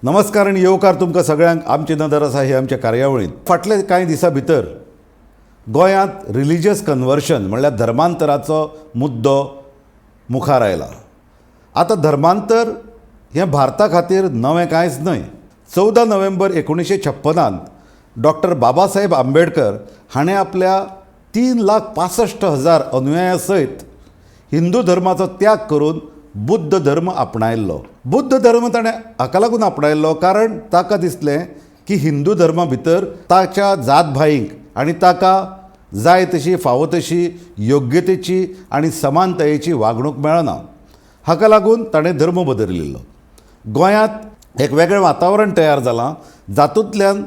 नमस्कार आनी येवकार तुमकां सगळ्यांक. आमची नदर आसा हे आमच्या कार्यावळींत. फाटले कांय दिसां भितर गोंयांत रिलिजियस कन्वर्शन म्हणल्यार धर्मांतराचो मुद्दो मुखार आयला. आतां धर्मांतर हें भारता खातीर नवें कांयच न्हय. 14 नोव्हेंबर 1956 डॉक्टर बाबासाहेब आंबेडकर हाणें आपल्या 3,65,000 अनुयायां सयत हिंदू धर्माचो त्याग करून बुद्ध धर्म आपणायल्लो. बुद्ध धर्म ताणें हाका लागून आपणायल्लो कारण ताका दिसलें की हिंदू धर्मा भितर ताच्या जातभाईंक आनी ताका जाय तशी फावो तशी योग्यतेची आनी समानतायेची वागणूक मेळना. हाका लागून ताणें धर्म बदलिल्लो. गोंयांत एक वेगळें वातावरण तयार जालां जातूंतल्यान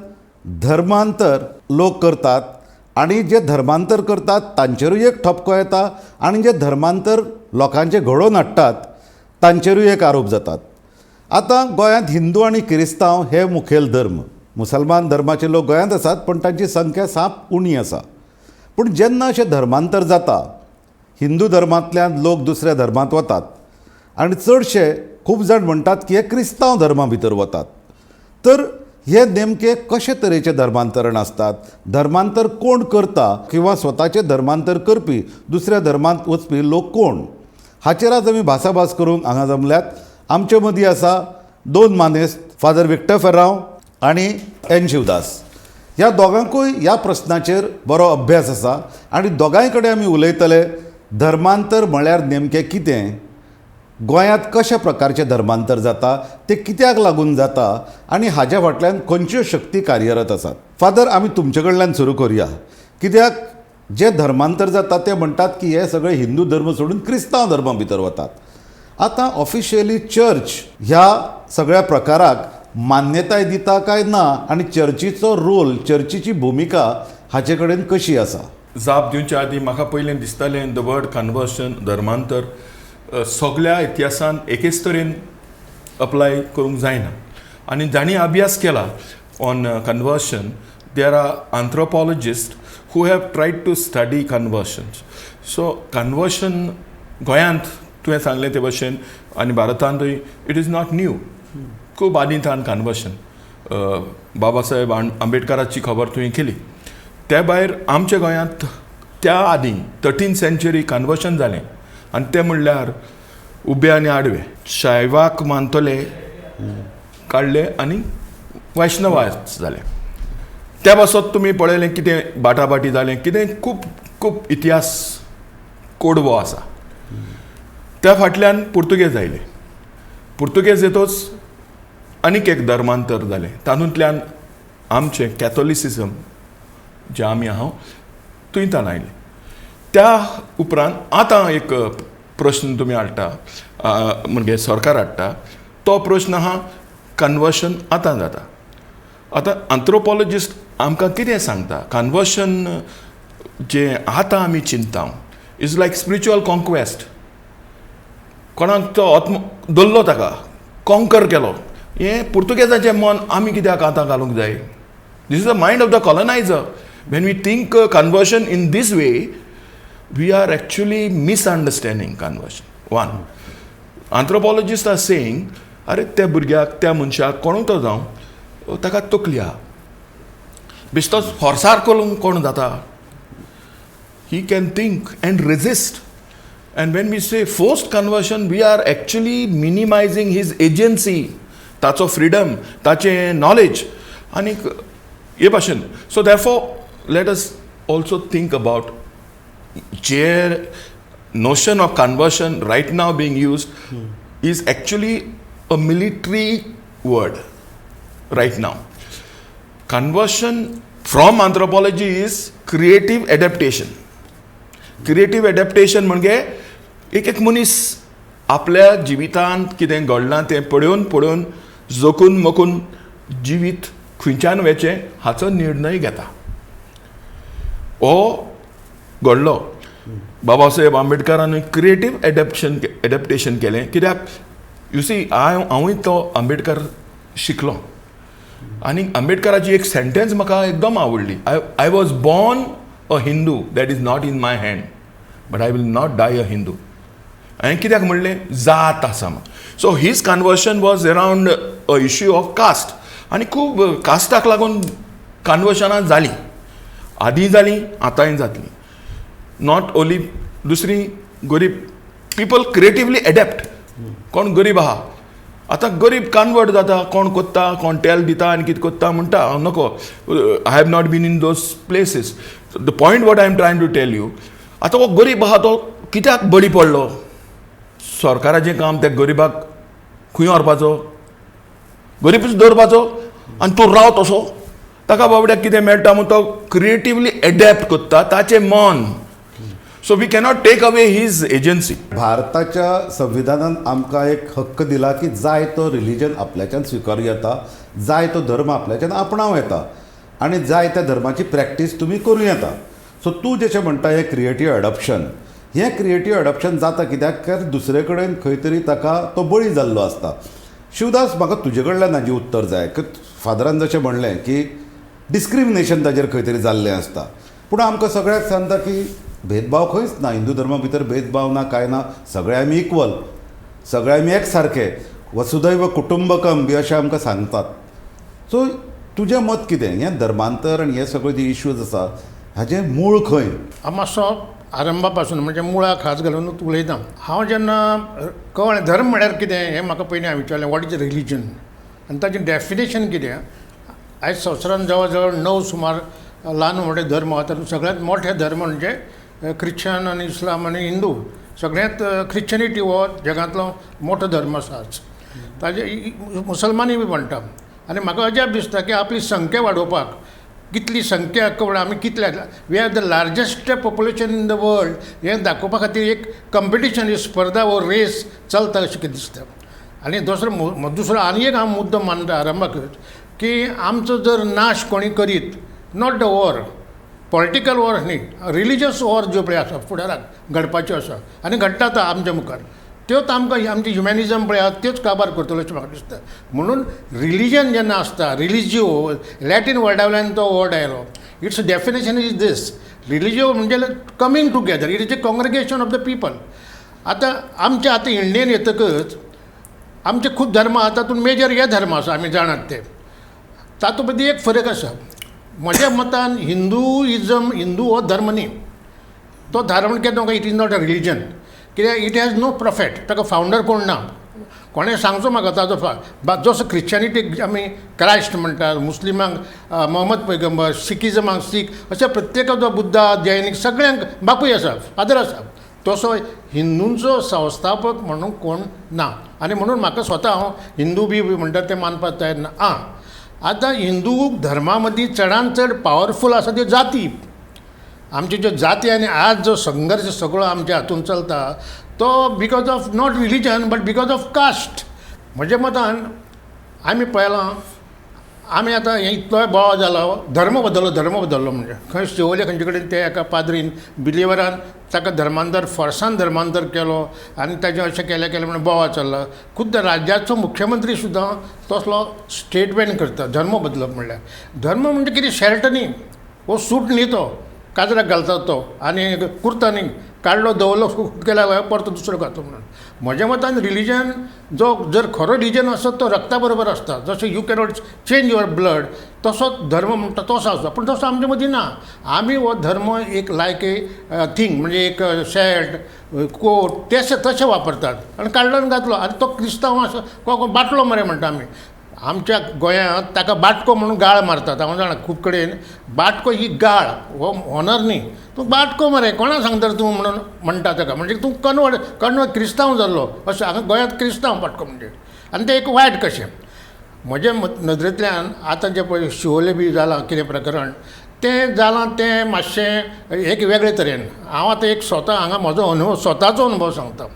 धर्मांतर लोक करतात आनी जे धर्मांतर करतात तांचेरूय एक ठपको येता आनी जे धर्मांतर लोकांचे घडोवन हाडटात तांचेरूय एक आरोप जातात. आतां गोंयांत हिंदू आनी किरिस्तांव हे मुखेल धर्म. मुसलमान धर्माचे लोक गोंयांत आसात पूण तांची संख्या साप उणी आसा. पूण जेन्ना अशें धर्मांतर जाता, हिंदू धर्मांतल्यान लोक दुसऱ्या धर्मांत वतात आनी चडशे खूब जाण म्हणटात की हे क्रिस्तांव धर्मा भितर वतात. तर हे नेमके कशे तरेचे धर्मांतरण आसतात, धर्मांतर कोण करता किंवा स्वताचें धर्मांतर करपी दुसऱ्या धर्मांत वचपी लोक कोण, हाचेर आज आमी भासाभास करूंक हांगा जमल्यात. आमचे मदीं आसा दोन मानेस्त, फादर विक्टर फेर्रांव आनी एन शिवदास. ह्या दोगांकूय ह्या प्रस्नाचेर बरो अभ्यास आसा आनी दोगांय कडेन आमी उलयतले धर्मांतर म्हळ्यार नेमकें कितें, गोंयांत कशा प्रकारचें धर्मांतर जाता, तें कित्याक लागून जाता आनी हाज्या फाटल्यान खंयच्यो शक्ती कार्यरत आसात. फादर, आमी तुमचे कडल्यान सुरू करुया. कित्याक जे धर्मांतर जाता ते म्हणटात की हे सगळे हिंदू धर्म सोडून क्रिस्तांव धर्मा भितर वतात. आतां ऑफिशियली चर्च ह्या सगळ्या प्रकाराक मान्यताय दिता काय ना आनी चर्चीचो रोल, चर्चीची भुमिका हाचे कडेन कशी आसा? जाप दिवच्या आदीं म्हाका पयलें दिसतालें, the word conversion, धर्मांतर, सगल्या इतिहासान एकेच तरेन अप्लाय करूंक जायना. आनी जांणी अभ्यास केला on conversion, there are anthropologist who have tried to study conversions. So conversion गोंयांत तुवें सांगलें ते भशेन आनी भारतांतूय it is not new. खूब आदीं थावन कन्वर्शन. बाबासाहेब आंबेडकराची खबर तुवें केली. त्या भायर आमच्या गोंयांत त्या आदीं 13 सेंचुरी कन्वर्शन जालें आनी तें म्हणल्यार उबे आनी आडवे, शैवाक मानतले काडले आनी वैष्णवाच जाले. त्या पासत तुमी पळयलें कितें बाटाबाटी जालें, कितें खूब खूब इतिहास कोडवो आसा. त्या फाटल्यान पुर्तुगेज आयले. पुर्तुगेज येतोच आनीक एक धर्मांतर जालें. तातूंतल्यान आमचें कॅथोलिसिजम जें आमी आहा थंयच्यान आयलें. त्या उपरांत आतां एक प्रश्न तुमी हाडटा, म्हणजे सरकार हाडटा, तो प्रश्न आहा कन्वर्शन आतां जाता. आतां आंथ्रोपॉलॉजिस्ट आमकां कितें सांगता, कन्वर्शन जें आतां आमी चिंता is like spiritual conquest. कोणाक तो आत्म धरलो, ताका कॉन्कर केलो. हें पुर्तुगेजाचें मन आमी कित्याक आतां घालूंक जाय? This is the mind of the colonizer. When we think conversion in this way, we are actually misunderstanding conversion. One anthropologist are saying, अरे, त्या भुरग्याक, त्या मनशाक, कोणूय तो जावं, ताका तकली आहा. बेश्टोच फोर्सार करून कोण जाता? He can think and resist. And when we say forced conversion, we are actually minimizing his agency, ताचो फ्रिडम, ताचें नॉलेज आनी हे भाशेन. So therefore let us also think about J notion of conversion right now being used is actually a military word right now. Conversion from anthropology is creative adaptation. Creative adaptation म्हणजे एक एक मनीस आपल्या जिवितांत कितें घडलां तें पळोवन पळोवन, जखून मखून जिवीत खंयच्यान वेचें हाचो निर्णय घेता. हो घडलो. बाबासाहेब आंबेडकरान क्रिएटीव एडॅप्टेशन केलें. कित्याक, you see, हांवूय तो आंबेडकर शिकलो आनी आंबेडकराची एक सेंटेन्स म्हाका एकदम आवडली: I was born a Hindu, that is not in my hand, but I will not die a Hindu." हांवें कित्याक म्हणलें, जात आसा. So his conversion was around a issue of caste. आनी खूब कास्टाक लागून कन्वर्शनां जालीं, आदीं जालीं, आतांय जातलीं. Not only दुसरी गरीब पिपल क्रिएटिवली एडॅप्ट. कोण गरीब आहा, आतां गरीब कन्वर्ट जाता, कोण कोत्ता, कोण तेल दिता आनी कितें कोत्ता म्हणटा हांव नको. I have not been in those places. The point what I am trying to tell you, आतां हो गरीब आहा तो कित्याक बळी पडलो? सरकाराचें काम त्या गरिबाक खंय व्हरपाचो? गरीबच दवरपाचो आनी तूं राव तसो. ताका बाबड्याक कितें मेळटा म्हूण तो क्रिएटिवली एडॅप्ट करता ताचें मन. So we cannot take away his agency. भारताच्या संविधानान आमकां एक हक्क दिला की जाय तो रिलिजन आपल्याच्यान स्विकारूं येता, जाय तो धर्म आपल्याच्यान आपणावं येता आनी जाय त्या धर्माची प्रॅक्टीस तुमी करूं येता. सो तूं जशें म्हणटा हें क्रिएटीव एडॉप्शन, हें क्रिएटीव एडॉप्शन जाता कित्याक? तर दुसरे कडेन खंय तरी ताका तो बळी जाल्लो आसता. शिवदास, म्हाका तुजे कडल्यान हाजें उत्तर जाय की फादरान जशें म्हणलें की डिस्क्रिमिनेशन ताजेर खंय तरी जाल्लें आसता, पूण आमकां सगळ्याक सांगता की भेदभाव खंयच ना, हिंदू धर्मा भितर भेदभाव ना, कांय ना, सगळे आमी इक्वल, सगळे आमी एक सारके, वसुदैव कुटुंबकम बी अशें आमकां सांगतात. सो तुजें मत कितें, हें धर्मांतर आनी हे सगळे जे इश्यूज आसा हाजें मूळ खंय? हांव मातसो आरंभा पासून म्हणजे मुळाक हात घालून उलयता. हांव जेन्ना कळ्ळें धर्म म्हळ्यार कितें हें म्हाका पयलीं हांवें विचारलें, what is religion आनी ताचें डॅफिनेशन कितें. आयज संवसारांत जवळ जवळ 9 सुमार ल्हान व्हडले धर्म आहा. तातूंत सगळ्यांत मोठे धर्म म्हणजे ख्रिश्चन आनी इस्लाम आनी हिंदू. सगळ्यांत ख्रिश्चनिटी हो जगांतलो मोठो धर्म आसा आज. ताजे मुसलमानूय बी म्हणटा. आनी म्हाका अजाप दिसता की आपली संख्या वाडोवपाक कितली संख्या कवळ आमी कितले, we are the largest population in the world हें दाखोवपा खातीर एक कंपिटिशन, एक स्पर्धा वो रेस चलता अशें कितें दिसता. आनी दुसरो दुसरो आनी एक हांव मुद्दो मानता आरंभाकच की आमचो जर नाश कोणी करीत, not the war, political war न्ही, रिलिजियस वॉर ज्यो पळय आसा फुडाराक घडपाच्यो आसा आनी घडटा आतां आमच्या मुखार, त्योच आमकां आमचे ह्युमॅनिजम पळय आहा त्योच काबार करतल्यो अशें म्हाका दिसता. म्हणून रिलिजन जेन्ना आसता, रिलिजियो लॅटीन वर्डा वयल्यान तो वर्ड आयलो. Its definition is this, religio म्हणजे coming together, it is a congregation of the people. आतां आमच्या आतां इंडियन येतकच आमचे खूब धर्म आहा, तातूंत मेजर हे धर्म आसा आमी जाणात ते, तातूंत मदीं एक फरक आसा. म्हज्या मतान हिंदुइजम, हिंदू हो धर्म न्ही, तो धर्म केन्ना it is not a religion. कित्याक it has no prophet, ताका फावंडर कोण ना, कोणें सांगचो म्हाका ताजो जसो क्रिश्चनिटीक आमी क्रायस्ट म्हणटात, मुस्लिमांक मोहम्मद पैगंबर, सिखिजमाक सीख, अशें प्रत्येकाचो बुद्धा, जैनीक सगळ्यांक बापूय आसा, फादर आसा. तसो हिंदूंचो संस्थापक म्हणून कोण ना. आनी म्हणून म्हाका स्वता हांव हिंदू बी म्हणटात तें मानपाक तयार ना. आं, आतां हिंदू धर्मा मदीं चडान चड पावरफूल आसा त्यो जाती, आमच्यो ज्यो जाती. आनी आज जो संघर्श सगळो आमच्या हातून चलता तो because of not religion but because of caste. म्हज्या मतान आमी पळयलां, आमी आतां हें इतलोय बोवाळ जालो, धर्म बदल्लो, धर्म बदल्लो म्हणजे खंय शिवोले खंयचे कडेन ते एका पाद्रीन बिलिवरान ताका धर्मांतर फोर्सान धर्मांतर केलो आनी ताजें अशें केलें केलें म्हणून बोवाळ चल्ला. खुद्द राज्याचो मुख्यमंत्री सुद्दां तसलो स्टेटमेंट करता धर्म बदलप म्हणल्यार. धर्म म्हणजे कितें शर्ट न्ही, हो सूट न्ही, तो काजराक घालता तो आनी कुर्ता न्ही, काडलो दवरलो केल्या परतो दुसरो घातलो म्हणून. म्हज्या मतान रिलिजन जो जर खरो रिलिजन आसत तो रक्ता बरोबर आसता. जशें you cannot change your blood, तसोच धर्म म्हणटा तसो आसता. पूण तसो आमचे मदीं ना. आमी हो धर्म एक लायक ए थींग म्हणजे एक शर्ट कोट तेशें तशें वापरतात आनी काडलो आनी घातलो. आनी तो क्रिस्तांव आसा कोण बाटलो मरे म्हणटा आमी. आमच्या गोंयांत ताका बाटको म्हणून गाळ मारतात. हांव जाणा खूब कडेन बाटको ही गाळ, हो ऑनर न्ही, तूं बाटको मरे कोणा सांगता तूं म्हणून म्हणटा ताका. म्हणजे तूं कन्वर्ट कन्वर्ट क्रिस्तांव जाल्लो अशें. हांगा गोंयांत क्रिस्तांव बाटको म्हणजे आनी तें एक वायट कशें. म्हज्या नदरेंतल्यान आतां जें पळय शिवोले बी जालां कितें प्रकरण तें जालां तें मातशें एक वेगळे तरेन. हांव आतां एक स्वता हांगा म्हजो अनुभव, स्वताचो अनुभव सांगता.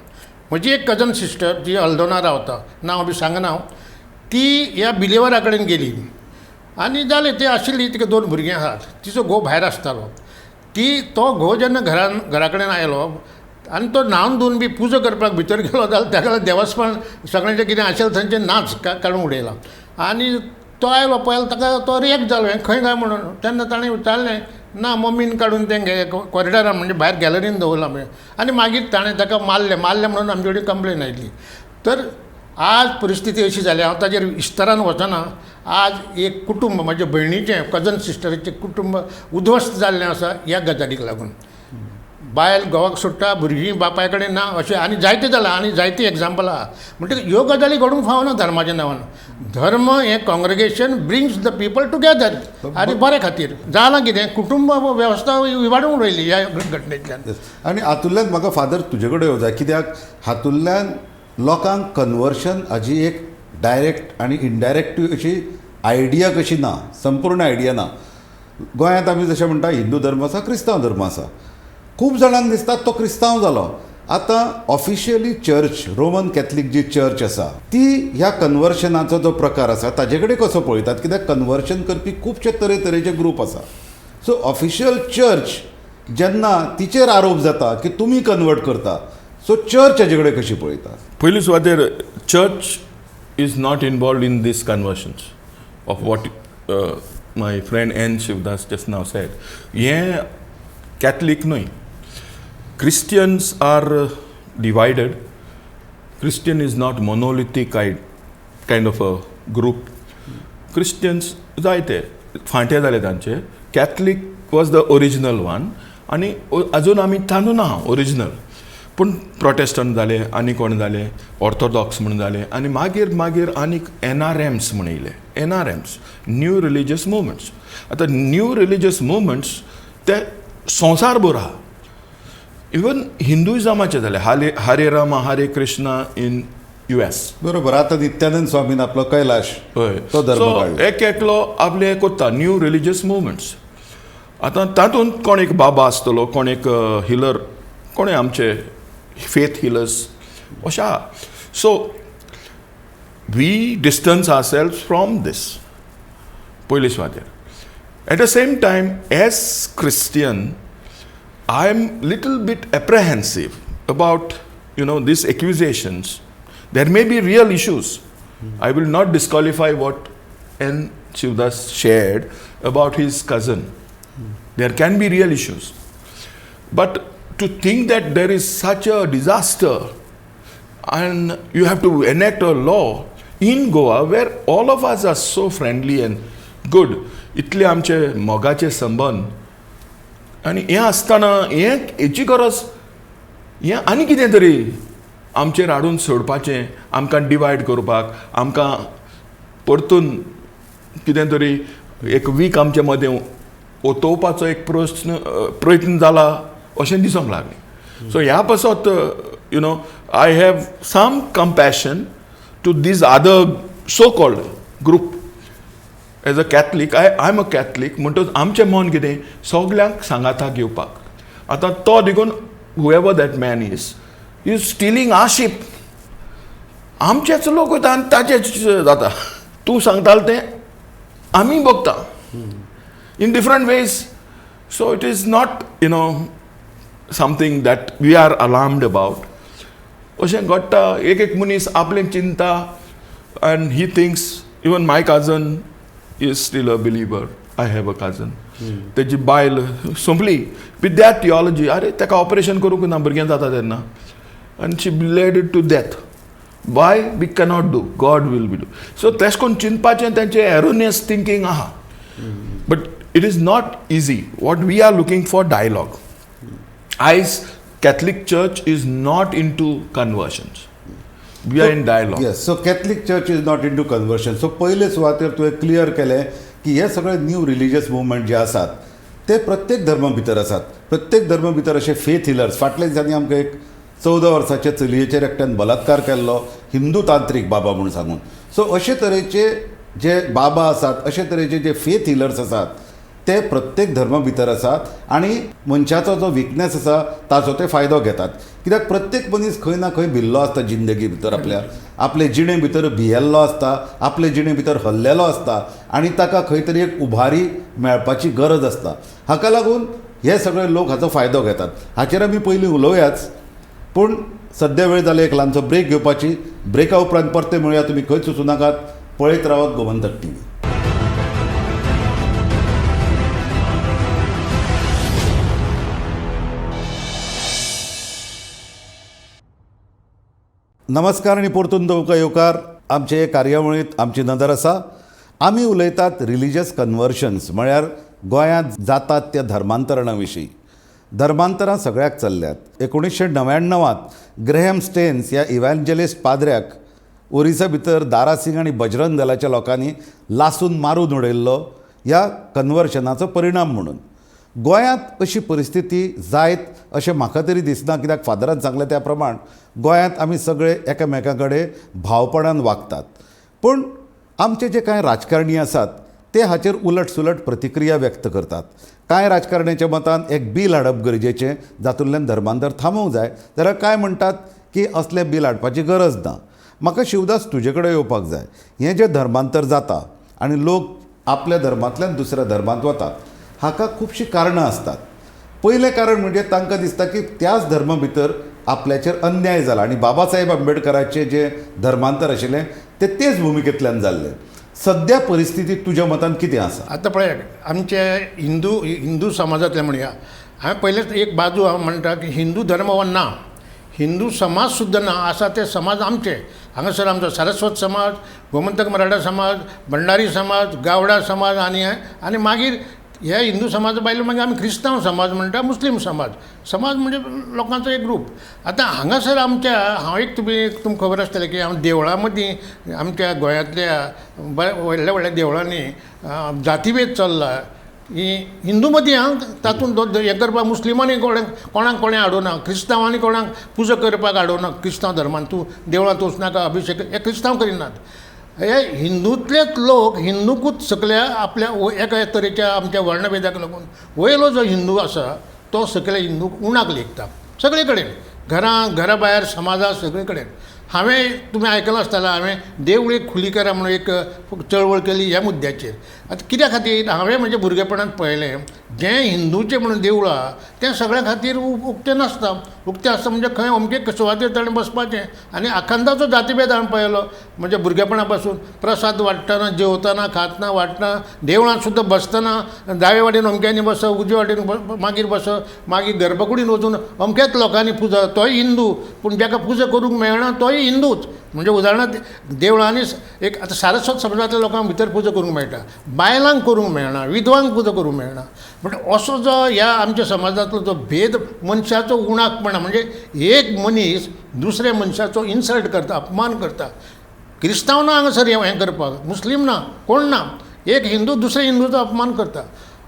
म्हजी एक कजन सिस्टर जी अल्दोना रावता, नांव बी सांगना हांव, ती ह्या बिलिवरा कडेन गेली आनी जालें ती आशिल्ली, तिका 2 भुरगीं आहात, तिचो घोव भायर आसतालो. ती तो घोव जेन्ना घरान घरा कडेन आयलो आनी तो न्हावन धुवन बी पुजा करपाक भितर गेलो जाल्यार ताका देवस्पण सगळ्यांचें कितें आशिल्लें थंयचें नाच काडून उडयलां. आनी तो आयलो पळयलो ताका तो रिएक्ट जालो, हें खंय काय म्हणून. तेन्ना ताणें विचारलें ना मम्मीन काडून तें कॉरिडॉरान म्हणजे भायर गॅलरीन दवरलां. आनी मागीर ताणें ताका मारलें, मारलें म्हणून आमचे कडेन कंप्लेन आयली. तर आज परिस्थिती अशी जाल्या, हांव ताजेर विस्तारान वचना. आज एक कुटुंब, म्हज्या भयणीचें, कजन सिस्टरीचें कुटुंब उद्ध्वस्त जाल्लें आसा ह्या गजालीक लागून. बायल घोवाक सोडटा, भुरगीं बापाय कडेन ना, अशें आनी जायतें जालां आनी जायतीं एग्जाम्पलां आहा. म्हणटकीर ह्यो गजाली घडूंक फावना धर्माच्या नांवान. धर्म हें congregation brings the people together आनी बऱ्या खातीर. जालां कितें, कुटुंब वेवस्था इबाडून उडयली ह्या घटनेंतल्यान. आनी हातूंतल्यान म्हाका फादर तुजे कडेन येवंक जाय, कित्याक हातूंतल्यान लोकांक कन्वर्शन हाजी एक डायरेक्ट आनी इनडायरेक्ट अशी आयडिया कशी ना, संपूर्ण आयडिया ना. गोंयांत आमी जशें म्हणटा हिंदू धर्म आसा, क्रिस्तांव धर्म आसा, खूब जाणांक दिसता तो क्रिस्तांव जालो. आतां ऑफिशियली चर्च, रोमन कॅथलीक जी चर्च आसा ती ह्या कन्वर्शनाचो जो प्रकार आसा ताजे कडेन कसो पळयतात, कित्याक कन्वर्शन करपी खुबशे तरेतरेचे ग्रूप आसा. सो ऑफिशियल चर्च जेन्ना तिचेर आरोप जाता की तुमी कन्वर्ट करता, सो चर्च हाजे कडेन कशी पळयता? पयली सुवातेर church is not involved in these conversions of what my friend N Shivdas just now said. हें कॅथलीक न्हय. Christians are divided. Christian is not monolithic kind of a group. Christians जायते फांटे जाले तांचे. Catholic was the original one आनी अजून आमी तांदून आहा ओरिजिनल. पूण प्रोटेस्टंट जाले, आनी कोण जाले, ऑर्थोडॉक्स म्हूण जाले, आनी मागीर मागीर आनीक एनआरएम्स म्हण येयले. एनआरएम्स, न्यू रिलिजियस मुवमेंट्स. आतां न्यू रिलिजियस मुवमेंट्स ते संवसार भर आहा. इवन हिंदुइजमाचे जाले, हाले Hare Rama Hare Krishna in US. बरोबर, आतां नित्यानंद स्वामीन आपलो कैलाश हय, तो धर्म सो काडलो. एक एकलो आपले करता न्यू रिलिजियस मुवमेंट्स. आतां तातूंत कोण एक बाबा आसतलो, कोण एक हिलर, कोण आमचे फेथ हिलर्स अशें आहा. So we distance ourself from this पयले सुवातेर. At the same time as Christian I am little bit apprehensive about these accusations. There may be real issues. I will not disqualify what N. Shivdas shared about his cousin. There can be real issues. But to think that there is such a disaster and you have to enact a law in Goa where all of us are so friendly and good, इतले आमचे मोगाचे संबंद आनी हें आसतना हें हेची गरज, हें आनी कितें तरी आमचेर हाडून सोडपाचें, आमकां डिवायड करपाक, आमकां परतून कितें तरी एक वीक आमचे मदें ओतोवपाचो एक प्रस्न प्रयत्न जाला अशें दिसूंक लागलें. सो ह्या पासत I have some compassion to these other so called group. As a Catholic, I am a Catholic म्हणटच आमचें मन कितें सगल्यांक सांगाता घेवपाक. आतां तो देखून whoever that man is stealing our sheep. आमचेच लोक वयता आनी ताचेच जाता. तूं सांगतालो तें आमी बघता in different ways. So it is not something that we are alarmed about. अशें घडटा, एक एक मनीस आपलें चिंता and he thinks. Even my cousin is still a believer. I have a cousin, तेजी बायल सोंपली विथ that theology. अरे ताका ऑपरेशन करूंक ना भुरगें जाता तेन्ना, आनी she led to death. Why we cannot do, God will be do. So तेश कोन्न चिंतपाचें तेंचें एरोनियस थिंकींग आहा. But it is not easy. What we are looking for dialogue. आयज Catholic Church is not into conversions. We are in dialogue. Yes, so Catholic Church is not into conversion. So पयले सुवातेर तुवें clear केलें की हे सगळे new religious movement जे आसात ते प्रत्येक धर्मा भितर आसात. प्रत्येक धर्मा भितर अशे फेथ हिलर्स. फाटल्या दिसांनी आमकां एक 14 वर्साच्या चलयेचेर एकट्यान बलात्कार केल्लो हिंदू तांत्रीक बाबा म्हूण सांगून. सो अशे तरेचे जे बाबा आसात, अशे तरेचे जे फेथ हिलर्स आसात ते प्रत्येक धर्मा भितर आसात आनी मनशाचो जो विकनेस आसा ताचो ते फायदो घेतात. कित्याक प्रत्येक मनीस खंय ना खंय भिल्लो आसता जिंदगी भितर, आपल्या आपले जिणे भितर भियेल्लो आसता, आपले जिणे भितर हल्लेलो आसता आनी ताका खंय तरी एक उभारी मेळपाची गरज आसता. हाका लागून हे सगळे लोक हाचो फायदो घेतात. हाचेर आमी पयलीं उलोवयाच, पूण सद्या वेळ जाले एक ल्हानसो ब्रेक घेवपाची. ब्रेका उपरांत परते मेळुया. तुमी खंयच वचूं नाकात, पळयत रावात गोमंतक टीव्ही. नमस्कार आनी परतून तुमकां येवकार. आमचे हे कार्यावळींत आमची नदर आसा. आमी उलयतात रिलिजियस कन्वर्शन्स, म्हळ्यार गोंयांत जातात त्या धर्मांतरणा विशीं. धर्मांतरां सगळ्याक चल्ल्यात. 1999 ग्रेहम स्टेन्स ह्या इव्हेंजलिस्ट पाद्र्याक ओरिसा भितर दारासिंग आनी बजरंग दलाच्या लोकांनी लासून मारून उडयल्लो ह्या कन्वर्शनाचो परिणाम म्हणून. गोंयांत अशी परिस्थिती जायत अशें म्हाका तरी दिसना, कित्याक फादरान सांगलें त्या प्रमाण गोंयांत आमी सगळे एकामेकां कडेन भावपणान वागतात. पूण आमचे जे कांय राजकारणी आसात ते हाचेर उलट सुलट प्रतिक्रिया व्यक्त करतात. कांय राजकारण्याच्या मतान एक बील हाडप गरजेचें, जातूंतल्यान धर्मांतर थांबोवंक जाय, जाल्यार कांय म्हणटात की असलें बील हाडपाची गरज ना. म्हाका शिवदास तुजे कडेन येवपाक जाय. हें जें धर्मांतर जाता आनी लोक आपल्या धर्मांतल्यान दुसऱ्या धर्मांत वतात, हाका खुबशीं कारणां आसतात. पयलें कारण म्हणजे तांकां दिसता की त्याच धर्मा भितर आपल्याचेर अन्याय जाला आनी बाबासाहेब आंबेडकराचें जें धर्मांतर आशिल्लें तें तेच भुमिकेंतल्यान जाल्लें. सद्या परिस्थिती तुज्या मतान कितें आसा? आतां पळय, आमचे हिंदू हिंदू समाजांतले म्हणया, हांवें पयलेच एक बाजू हांव म्हणटा की हिंदू धर्म हो ना, हिंदू समाज सुद्दां ना, आसा ते समाज आमचे. हांगासर आमचो सारस्वत समाज, गोमंतक मराठा समाज, भंडारी समाज, गावडा समाज आनी आनी मागीर हे हिंदू समाजा भायले मागीर आमी क्रिस्तांव समाज म्हणटा, मुस्लीम समाज. समाज म्हणजे लोकांचो एक ग्रूप. आतां हांगासर आमच्या हांव एक तुमी तुमकां खबर आसतलें की हांव देवळां मदीं आमच्या गोंयांतल्या बऱ्या व्हडल्या व्हडल्या देवळांनी जातीभेद चल्ला. ही हिंदू मदीं हांव तातूंत हें करपाक मुस्लिमांनी कोणाक कोणें हाडूना, क्रिस्तांवांनी कोणाक पुजा करपाक हाडूना. क्रिस्तांव धर्मान तूं देवळांत वचनाका, अभिशेक हे क्रिस्तांव करिनात. हे हिंदूंतलेच लोक हिंदूकूच सगल्या आपल्या एका तरेच्या आमच्या वर्णभेदाक लागून वयलो जो हिंदू आसा तो सगळे हिंदूक उणाक लेखता सगळे कडेन, घरां घरा भायर, समाजांत सगळे कडेन. हांवें तुमी आयकलां आसतलें, हांवें देवळी खुली करा म्हणून एक चळवळ केली ह्या मुद्द्याचेर. आतां कित्या खातीर हांवें म्हज्या भुरगेपणांत पळयलें, जें हिंदूचें म्हणून देवळां आहा तें सगळ्यां खातीर उक्तें नासता. उक्तें आसता म्हणजे खंय अमके सुवातेर ताणें बसपाचें. आनी आखांदाचो जातीभेद हांवें पळयलो म्हज्या भुरगेपणा पासून. प्रसाद वाडटना, जेवतना, खातना, वाडटना, देवळांत सुद्दां बसतना दावे वाटेन अमक्यांनी बसप, उजवे वाटेन मागीर बसप, मागीर गर्भकुडीन वचून अमक्याच लोकांनी पुजा, तोय हिंदू, पूण जाका पुजा करूंक मेळना तोय हिंदूच. म्हणजे उदाहरणार्थ देवळांनी एक आतां सारस्वत समाजांतल्या लोकांक भितर पुजा करूंक मेळटा, बायलांक करूंक मेळना, विधवांक पुजा करूंक मेळना. बट असो जो ह्या आमच्या समाजांतलो जो भेद मनशाचो उणाकपणा, म्हणजे एक मनीस दुसऱ्या मनशाचो इन्सल्ट करता, अपमान करता. क्रिस्तांव ना हांगासर हें करपाक, मुस्लीम ना, कोण ना, एक हिंदू दुसऱ्या हिंदूचो अपमान करता.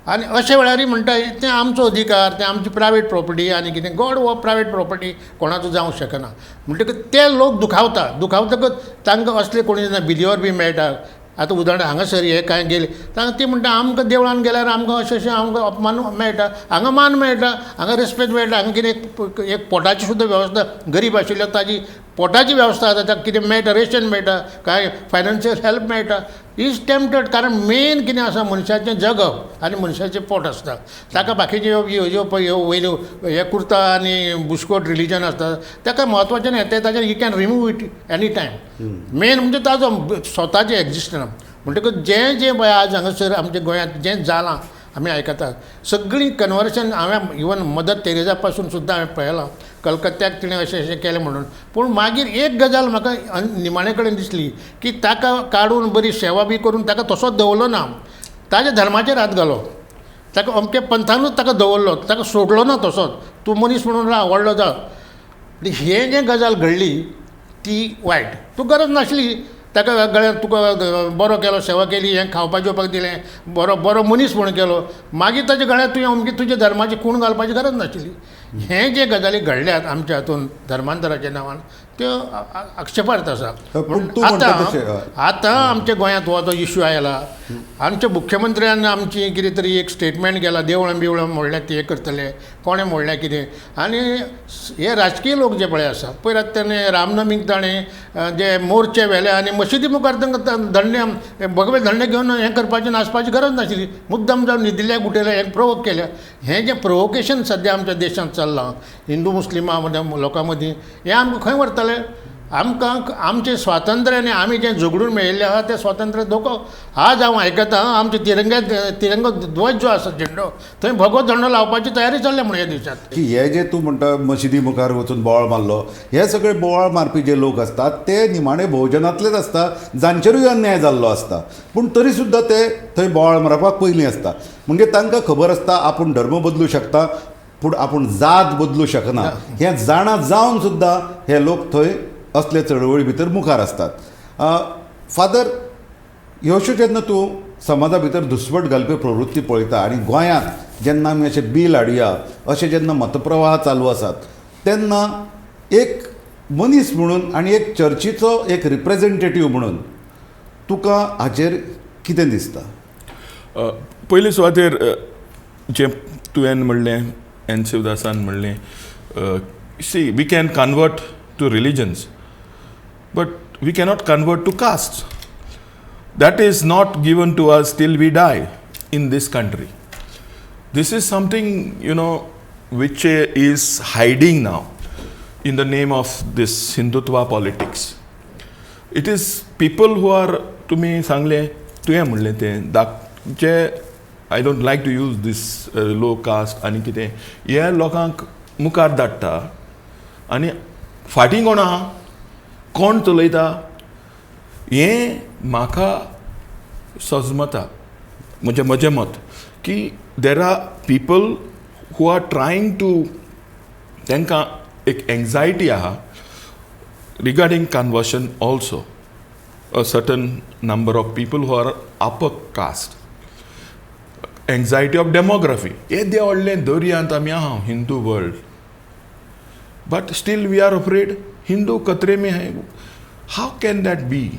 आनी अशे वेळारय म्हणटा तें आमचो अधिकार, तें आमची प्रायवेट प्रॉपर्टी आनी कितें. गॉड हो प्रायवेट प्रॉपर्टी कोणाचो जावंक शकना. म्हणटकच ते लोक दुखावता, दुखावतकच तांकां असले कोणी ना बिलिवर बी मेळटा. आतां उदाहरण हांगासर हे कांय गेले तांकां ती म्हणटा आमकां देवळान गेल्यार आमकां अशें अशें आमकां अपमान मेळटा, हांगा मान मेळटा, हांगा रेस्पेद मेळटा, हांगा कितें एक पोटाची सुद्दां वेवस्था गरीब आशिल्ल्या ताजी पोटाची वेवस्था जाता, ताका कितें मेळटा, रेशन मेळटा, कांय फायनान्शियल हेल्प मेळटा. Is tempted. कारण मेन कितें आसा मनशाचें जगप आनी मनशाचें पोट आसता. ताका बाकीच्यो ह्यो ह्यो वयल्यो हे कुर्ता आनी बुशकोट रिलीजन आसता ताका म्हत्वाचें न्ही, तें ताजें you can remove it any time. Main म्हणजे ताजो स्वताचें एक्जिस्टन्स. म्हणटकच जें जें पळय आज हांगासर आमच्या गोंयांत जें जालां आमी आयकतात सगळीं कन्वर्शन. हांवें इवन मदर तेरेजा पासून सुद्दां हांवें पळयलां कलकत्त्याक तिणें अशें अशें केलें म्हणून. पूण मागीर एक गजाल म्हाका निमाणे कडेन दिसली की ताका काडून बरी सेवा बी करून ताका तसोच दवरलो ना, ताज्या धर्माचेर हात घालो, ताका अमके पंथानूच ताका दवरलो, ताका सोडलो ना तसोच, तूं मनीस म्हणून राव, व्हडलो जा. हें जें गजाल घडली ती वायट, तूं गरज नासली ताका गळ्यान तुका बरो केलो, सेवा केली, हें खावपा जेवपाक दिलें, बरो बरो मनीस म्हूण केलो, मागीर ताच्या गळ्यान तुवें अमकी तुज्या धर्माची खूण घालपाची गरज नाशिल्ली. हें जे गजाली घडल्यात आमच्या हातून धर्मांतराच्या नांवान त्यो आक्षेपार्थ आसा. आतां आतां आमच्या गोंयांत हो जो इश्यू आयला, आमच्या मुख्यमंत्र्यान आमची कितें तरी एक स्टेटमेंट केला, देवळां बिवळां मोडल्या ते करतले, कोणें मोडल्या कितें. आनी हे राजकीय लोक जे पळय आसा पयर आतां ताणें रामनमीक ताणें जे मोर्चे व्हेले आनी मशिदी मुखार तांकां धंडे भगवे धंडे घेवन हें करपाचें, नाचपाची गरज नाशिल्ली, मुद्दम जावन न्हिदिल्ल्या गुटेल्या हें प्रोवोक केल्या. हें जें प्रोवोकेशन सद्या आमच्या देशांत चल्लां हिंदू मुस्लिमां मदीं लोकां मदीं, हें आमकां खंय व्हरतलें? आमकां आमचें स्वातंत्र्य आनी आमी जें झगडून मेळिल्लें आसा तें स्वातंत्र्य धोको. आज हांव आयकतां आमच्या तिरंग्यात तिरंगो ध्वज जो आसा झेंडो थंय भगवो झेंडो लावपाची तयारी चल्ल्या म्हण ह्या दिसांत. की हे जे तूं म्हणटा मशिदी मुखार वचून बोवाळ मारलो, हे सगळे बोवाळ मारपी जे लोक आसतात ते निमाणे भोवजनांतलेच आसता, जांचेरूय अन्याय जाल्लो आसता, पूण तरी सुद्दां ते थंय बोवाळ मारपाक पयलीं आसता. म्हणजे तांकां खबर आसता आपूण धर्म बदलूं शकता पूण आपूण जात बदलूं शकना, हें जाणा जावन सुद्दां हे लोक थंय असले चळवळी भितर मुखार आसतात. फादर, ह्यो अश्यो जेन्ना तूं समाजा भितर धुसपट घालपी प्रवृत्ती पळयता आनी गोंयांत जेन्ना आमी अशें बील हाडया अशें जेन्ना मतप्रवाह चालू आसात तेन्ना एक मनीस म्हणून आनी एक चर्चीचो एक रिप्रेजेंटेटीव म्हणून तुका हाचेर कितें दिसता? पयले सुवातेर जें तुवें म्हणलें, एन शिवदासान म्हणलें, see we can convert to religions but we cannot convert to caste. That is not given to us till we die in this country. This is something, you know, which is hiding now in the name of this Hindutva politics. It is people who are, तुमी सांगलें, तुवें म्हणलें तें जे I don't like to use this low caste आनी कितें, हे लोकांक मुखार धाडटा आनी फाटीं कोण आहा, कोण चलयता हें म्हाका सजमता. म्हजें म्हजें मत की there are people who are trying to, तांकां एक एंग्जायटी आहा regarding conversion also. A certain number of people who are upper caste, anxiety of demography. येदें व्हडलें दर्यांत आमी आहा, Hindu world, but still we are afraid Hindu खतरे में है. How can that be?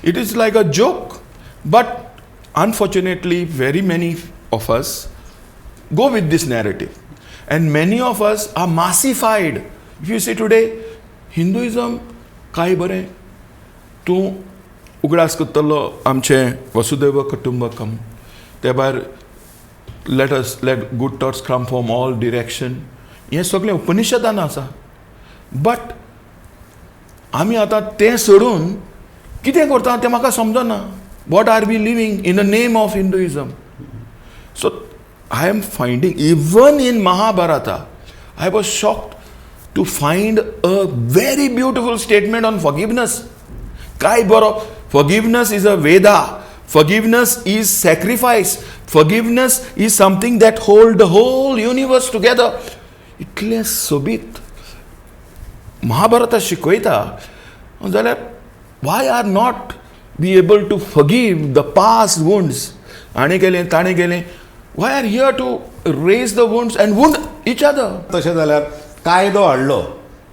It is like a joke, but unfortunately very many of us go with this narrative and many of us are massified. If you see today, Hinduism काय बरें, तूं उगडास करतलो आमचें वसुदैव कुटुंबकम, ते भायर let us let good thoughts come from all direction, हें सगळें उपनिषदान आसा. बट आमी आतां तें सोडून कितें करता तें म्हाका समजना. What are we living in the name of Hinduism? So I am finding even in Mahabharata, I was shocked to find a very beautiful statement on forgiveness. काय बरो, forgiveness is a Veda, forgiveness is sacrifice, forgiveness is something that hold the whole universe together. इतलें सोबीत महाभारता शिकयता जाल्यार why are not be able to forgive the past wounds? हाणें केलें, ताणें केलें, why are here to raise the wounds and wound each other? तशें जाल्यार कायदो हाडलो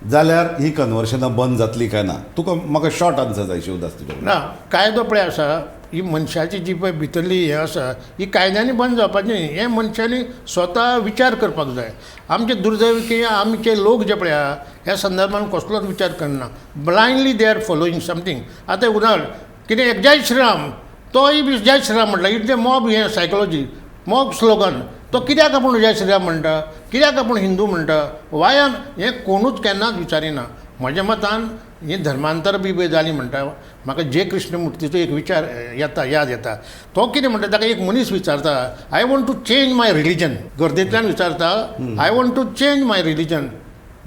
जाल्यार ही कन्वर्शनां बंद जातली काय ना? तुका म्हाका शॉर्ट आन्सर जाय शिवदास तुजे. ना, कायदो पळय आसा, ही मनशाची जी पळय भितरली हें आसा ही कायद्यांनी बंद जावपाची न्ही, हें मनशांनी स्वता विचार करपाक जाय. आमचें दुर्दैव की आमचे लोक जे पळय आहा ह्या संदर्भान कसलोच विचार करना, blindly they are following something. आतां उदाहरण कितें, एक जय श्रीराम, तोय बी जय श्रीराम म्हणटा, it's a mob हें सायकोलॉजी, मॉब स्लोगन. तो कित्याक आपूण जय श्रीराम म्हणटा, कित्याक आपूण हिंदू म्हणटा, वायान हें कोणूच केन्नाच विचारिना. म्हज्या मतान ही धर्मांतर बी पळय जालीं म्हणटा, म्हाका जे कृष्णमुर्तीचो एक विचार येता, याद येता. तो कितें म्हणटा, ताका एक मनीस विचारता, I want to change my religion. गर्देंतल्यान विचारता, I want to change my religion.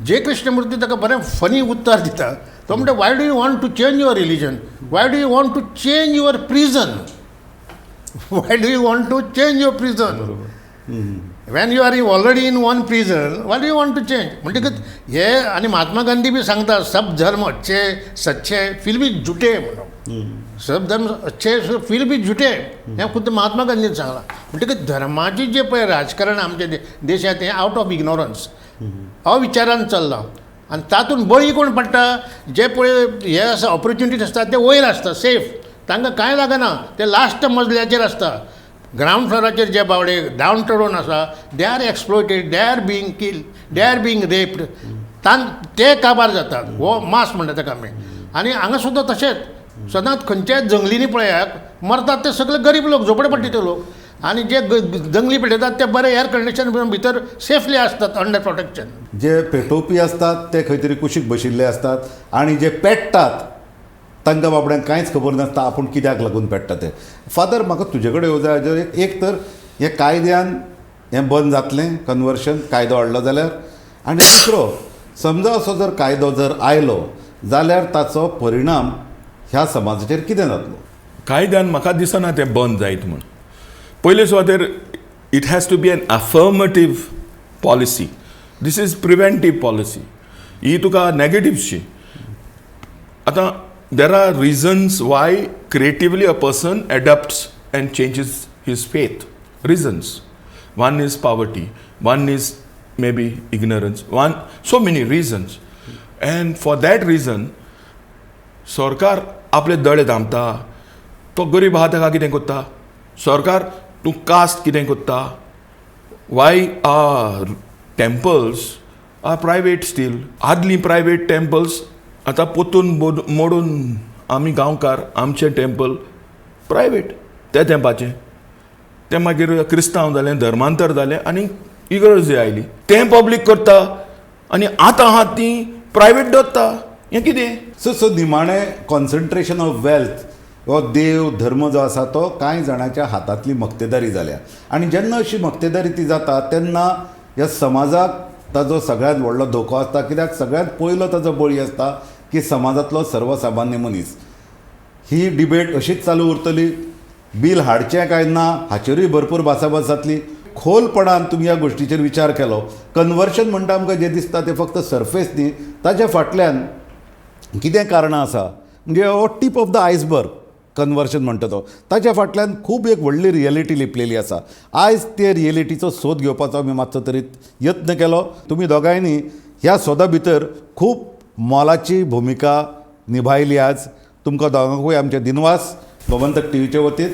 J Krishnamurti ताका बरें फनी उत्तर दिता. तो म्हणटा, why do you want to change your religion? Why do you want to change your prison? Why do you want to change your prison? When you are already in one prison, why do you want to change? म्हणटकच हे आनी महात्मा गांधी बी सांगता, सब धर्म अच्छे सच्चे फिर भी झुटे म्हणून, सब धर्म अच्छे फिर भी झुटे, हें खुद्द महात्मा गांधीन सांगलां. म्हणटकच धर्माची जे पळय राजकारण आमच्या देशांत हें आवट ऑफ इग्नोरन्स, अविचारान चल्लां आनी तातूंत बळी कोण पडटा, जे पळय हे आसा ऑपॉर्च्युनिटीज आसता ते वयर आसता सेफ, तांकां कांय लागना, ते लास्ट मजल्याचेर आसता. ग्रावंड फ्लोराचेर जे बावडे डावन टरून आसा, they are exploited, they are being killed, they are being raped, ते काबार जातात. हो मास म्हणटा ताका आमी. आनी हांगा सुद्दां तशेंच सदांच खंयच्याय जंगलींनी पळयात मरतात ते सगळे गरीब लोक, झोपडपट्टीचे लोक. आनी जे दंगली पेटयतात ते बरे एअर कंडिशन भितर सेफली आसतात, अंडर प्रोटेक्शन. जे पेटोवपी आसतात ते खंय तरी कुशीक बशिल्ले आसतात आनी जे पेट्टात तांकां बाबड्यांक कांयच खबर नासता आपूण कित्याक लागून पेट्टा तें. फादर, म्हाका तुजे कडेन येवं जाय. एक तर हे कायद्यान हें बंद जातलें कन्वर्शन, कायदो हाडलो जाल्यार, आनी दुसरो समजा असो जर कायदो जर आयलो जाल्यार ताचो परिणाम ह्या समाजाचेर कितें जातलो? कायद्यान म्हाका दिसना तें बंद जायत म्हूण. पयले सुवातेर it has to be an affirmative policy. This is preventive policy. ही तुका नेगेटिव्हशी. आतां there are reasons why creatively a person adapts and changes his faith. Reasons. One is poverty, one is maybe ignorance, one, so many reasons. And for that reason सरकार आपले दोळे धांपता. तो गरीब आहा ताका कितें करता सरकार? तूं कास्ट कितें करता? Why are temples are private still? आदलीं प्रायवेट टेम्पल्स आतां पोतून मोडून आमी गांवकार आमचें टेम्पल प्रायवेट त्या तेंपाचें तें मागीर क्रिस्तांव जालें, धर्मांतर जालें आनी इगर्ज आयली. तें पब्लीक करता आनी आतां आहा ती प्रायवेट दवरता. हें कितें? सो सो निमाणें कॉन्सन्ट्रेशन ऑफ वेल्थ हो देव धर्म जो आसा तो कांय जाणांच्या हातांतली मक्तेदारी जाल्या आनी जेन्ना अशी मक्तेदारी ती जाता तेन्ना ह्या समाजाक ताजो सगळ्यांत व्हडलो धोको आसता. कित्याक सगळ्यांत पयलो ताजो बळी आसता की समाजांतलो सर्वसामान्य मनीस. ही डिबेट अशीच चालू उरतली. बील हाडचें काय ना हाचेरूय भरपूर भासाभास जातली. खोलपणान तुमी ह्या गोश्टीचेर विचार केलो. कन्वर्शन म्हणटा आमकां जें दिसता तें फक्त सरफेस न्ही, ताच्या फाटल्यान कितें कारणां आसा म्हणजे हो tip of the iceberg conversion म्हणटा तो, ताच्या फाटल्यान खूब एक व्हडली रियलिटी लिपलेली आसा. आयज ते रियलिटीचो सोद घेवपाचो आमी मातसो तरी यत्न केलो. तुमी दोगांयनी ह्या सोदा भितर खूब मोलाची भुमिका निभायली. आज तुमकां दोगांकूय आमचे दिनवास गोमंतक टीव्हीचे वतीन.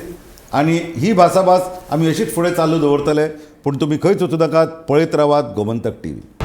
आनी ही भासाभास आमी अशीच फुडें चालू दवरतले. पूण तुमी खंयच वचूं नाकात, पळयत रावात गोमंतक टीव्ही.